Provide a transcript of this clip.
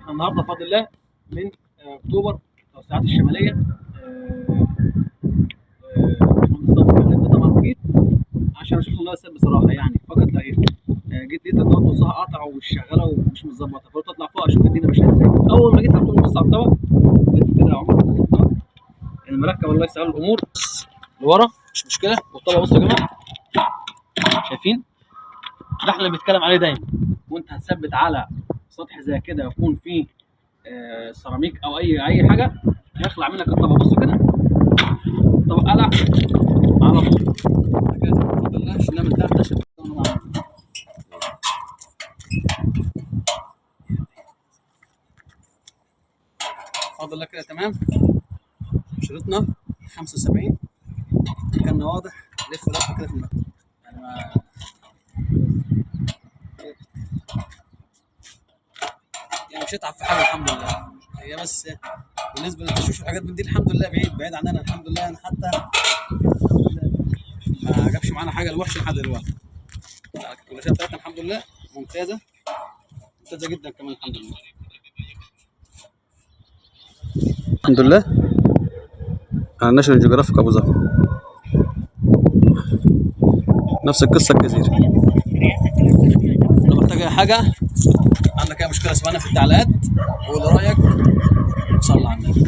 احنا النهارده بفضل الله من اكتوبر التوسعات الشمالية. باشمهندس صبري كلمني طبعا وجيت عشان اشوف الله يسهل بصراحة، يعني فقط لا غير. جيت لقيت النار نصها قطع ومش شغالة ومش متظبطه، فقلت اطلع فوق اشوف الدنيا ماشية ازاي. اول ما جيت على طول بص على الطبق، لقيت كده يا عمر بص الطبق المركب الله يسهل الامور لورا مش مشكلة. والطبق بصوا يا جماعة، شايفين ده احنا اللي بنتكلم عليه دايما. وانت هتثبت على سطح زي كده يكون فيه سيراميك او اي حاجة، هيخلع منك الطبق. بصوا كده الطبق قلع على طول كده بفضل الله. شلناه من تحت عشان بفضل الله كده تمام. شريطنا 75 كان واضح، لف لفه كده في المكتب يعني مش هتعب في حاجة الحمد لله. هي بس بالنسبة للتشويش والحاجات من دي الحمد لله بعيد بعيد عننا الحمد لله. انا حتى ما جابش معانا حاجة الوحشة لحد دلوقتي. الكلاشات بتاعتنا الحمد لله ممتازة ممتازة جدا كمان الحمد لله. الحمد لله على ناشونال جيوغرافيك ابو ظبي، نفس القصة الجزيرة. لو محتاج اي حاجة، عندك اي مشكلة، اسمعنا في التعليقات وقول رايك وصلى على النبي.